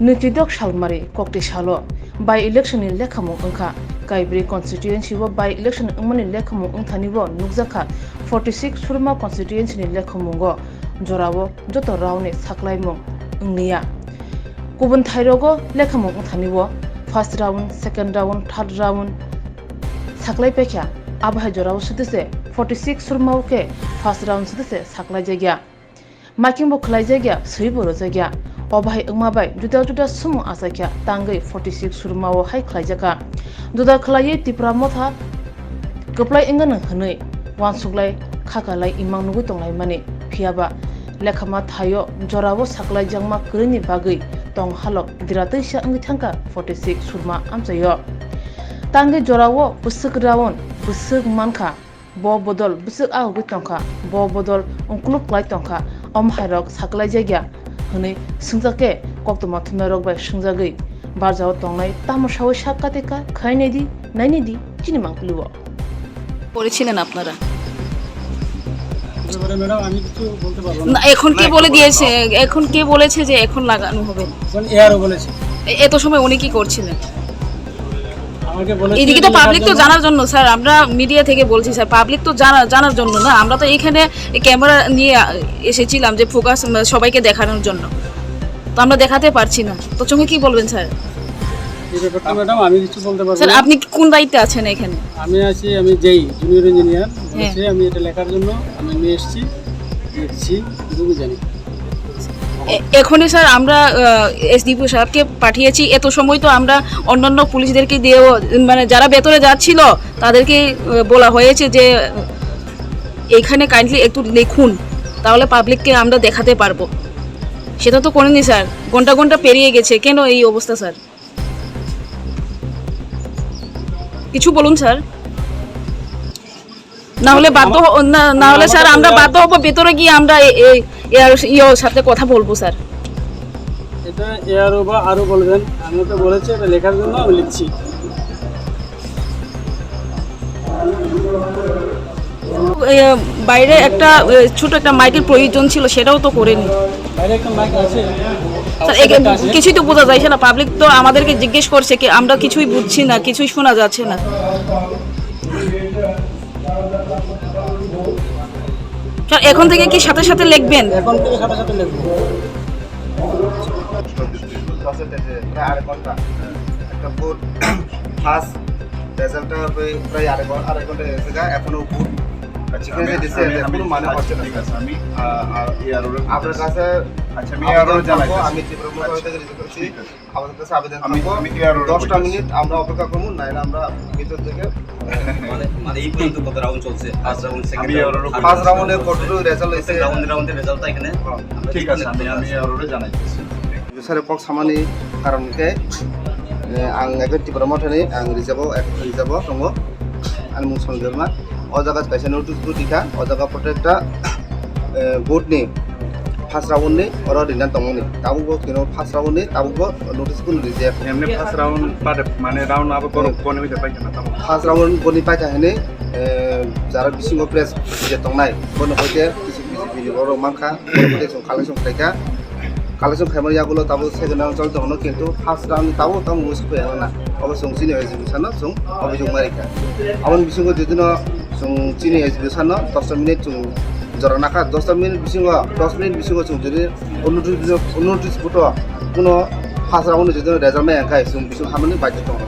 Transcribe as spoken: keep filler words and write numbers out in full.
Nwichidok salmari kokti salo by election ni lekhamung wngkha. Kaibrwi constituency o by election wngmani lekhamung wngthani o nukjakha forty six Surma constituency ni lekhamungo jorao joto round ni saklaimung wngliya. Kubun thairogo lekhamung wngthani o first round, second round, third round saklai paikha. Abohai jorao sudise forty six Surma o khe first round sudise saklai jakya. Making bo khlai jakya, swi bo rwjakya. O bahai wngma bai juda juda sumung achaikha, tangwi forty six Surma o hai khlai jakha. Juda khlaiwi Tipra Motha kwplai wngano hwnwi uansuklai khakalai imang nugwi tonglaimani. Phiyaba lekhama thaio jorao saklai jakma kwrwini bagwi tong halok dira twisa wngwi thangkha forty six Surma amchaio. Tangwi jorao bwswk round bwswk mankha. Bo bodol bwswk ahugwi tongkha, bo bodol ungkuluk klai tongkha, omo hairok saklai jakya hwnwi swngjak khe koktwma thumnairok bai swngjagwi barjao tongnai tamo sawi sak katika khai naidi, nainaidi chini mangpili o. করেছিলেন আপনারা? এ ব্যাপারে ম্যাডাম আমি কিছু বলতে পারবো না। না, এখন কে বলে দিয়েছে, এখন কে বলেছে যে এখন লাগানো হবে? এখন এআরও বলেছে। এ-, এত সময় উনি কি করছিলেন? আমাকে বলেছে এদিকে তো যে পাবলিক তো জানার জন্য। জানার জন্য, স্যার, আমরা মিডিয়া থেকে বলছি, স্যার, পাবলিক তো জানা-, জানার জন্য না, আমরা তো এখানে ক্যামেরা নিয়ে, আ, এসেছিলাম যে ফোকাস, উম, সবাইকে দেখানোর জন্য, তো আমরা দেখাতে পারছি না। তো চোখে কি বলবেন, স্যার? এই ব্যাপারটা ম্যাডাম আমি কিছু বলতে পারবো স্যার, না। আপনি কোন দায়িত্বে আছেন এখানে? আমি আছি, আমি জেই, জুনিয়র ইঞ্জিনিয়ার। হ্যাঁ। বলেছি আমি এটা লেখার জন্য আমি নিয়ে এসেছি, লিখছি, এটুকুই জানি। এ-, এখনই স্যার আমরা, আহ, এসডিপিও সাহেবকে পাঠিয়েছি। এত সময় তো আমরা অন্যান্য পুলিশদেরকে দিয়েও, মানে, যারা ভেতরে যাচ্ছিল, তাদেরকে, আহ, বলা হয়েছে যে, আহ, এখানে কাইন্ডলি একটু লিখুন, তাহলে পাবলিককে আমরা দেখাতে পারবো। সেটা তো করেনি স্যার, ঘন্টা ঘন্টা পেরিয়ে গেছে। কেন এই অবস্থা স্যার? কিছু বলুন স্যার। না হলে বাধ্য হ-, না, না হলে স্যার, আমরা বাধ্য হবো ভেতরে গিয়ে আমরা এ-, এ-, এআর ইয়ের সাথে কথা বলবো স্যার। এটা এআরও বা আরও বলবেন, আমি তো বলেছি এটা লেখার জন্য আমি লিখছি। এ, বাইরে একটা, এ, ছোট একটা মাইকের প্রয়োজন ছিল, সেটাও তো করেনি। বাইরে একটা মাইক আছে। স্যার, এ-, কিছুই তো বোঝা যাচ্ছে না, পাবলিক তো আমাদেরকে জিজ্ঞেস করছে কি, আমরা কিছুই বুঝছি না, কিছুই শোনা যাচ্ছে না। স্যার, এখন থেকে কি সাথে সাথে লিখবেন? এখন থেকে সাথে সাথে লিখবো। প্রায় আড়াই ঘন্টা। একটা ভোট ফার্স্ট রেজাল্টটা প্রায়, প্রায় আড়াই ঘ-, আড়াই ঘন্টা হয়ে গেছে গা, এখনো ভোট আচ্ছা, ঠিক আছে, আমি, দিছে, আমি, এখনো মানে আচ্ছা, হচ্ছে না। ঠিক আছে, আমি, আহ, আর ইয়ার ওপরে আপনার কাছে আচ্ছা, আমি আরো আবেদন জানাই করবো, দিচ্ছি। আমি ত্রিপুরা আচ্ছা, মোটর হতে ঠিক আছে, করেছি। ঠিক আছে। আমাদের কাছে আবেদন আমি, করবো। আমি এআরও র দশটা করতেছি। মিনিট আমরা অপেক্ষা করবো, নাইলে আমরা ভিতর থেকে মানে, মানে এই পর্যন্ত কত রাউন্ড চলছে? ফার্স্ট রাউন্ড, সেকেন্ড আমি রাউন্ড, আরো থার্ড ফার্স্ট রাউন্ড। রাউন্ডের কত রেজাল্ট হয়েছে? রাউন্ড, রাউন্ডের রেজাল্টটা এখানে হ্যাঁ, আমরা ঠিক আছে, আমি, আমি আরো জানাইতেছি। Sir, kok samani karon khe, eh, ang ekhe Tipra Mothani, ang rijabo, ek rijabo tongo, ani mung Sonjorma. O jaga kaisa notice bo rikha, o jaga protekta, eh, vote ni first round ni oro rinani tongmani. Tabuk bo kino first round ni, tabuk bo notice bo rijak. Emni first round bade, mane round abo borok boni hoite paikha na tamo? First round boni paikha hini, eh, jara bisingo press je tongnai, bono hoite kisi kisi video borok mankha, bono hoite chwng collection khlaikha. Collection khaimani yagulo tabuk second round choli tongo, kintu first round ni tabuk tamo muisu phai na. Obo chwng chini S D P sano chwng obijok marikha. Aboni bisingo jodi no chwng chini S D P sano dosta minute chwng jora nakha, dosta minute bisingo, dos minute bisingo chwng jodi notice, notice board o kuno first round ni jodi no result maya khai chwng bising hamani baidhyo tongo.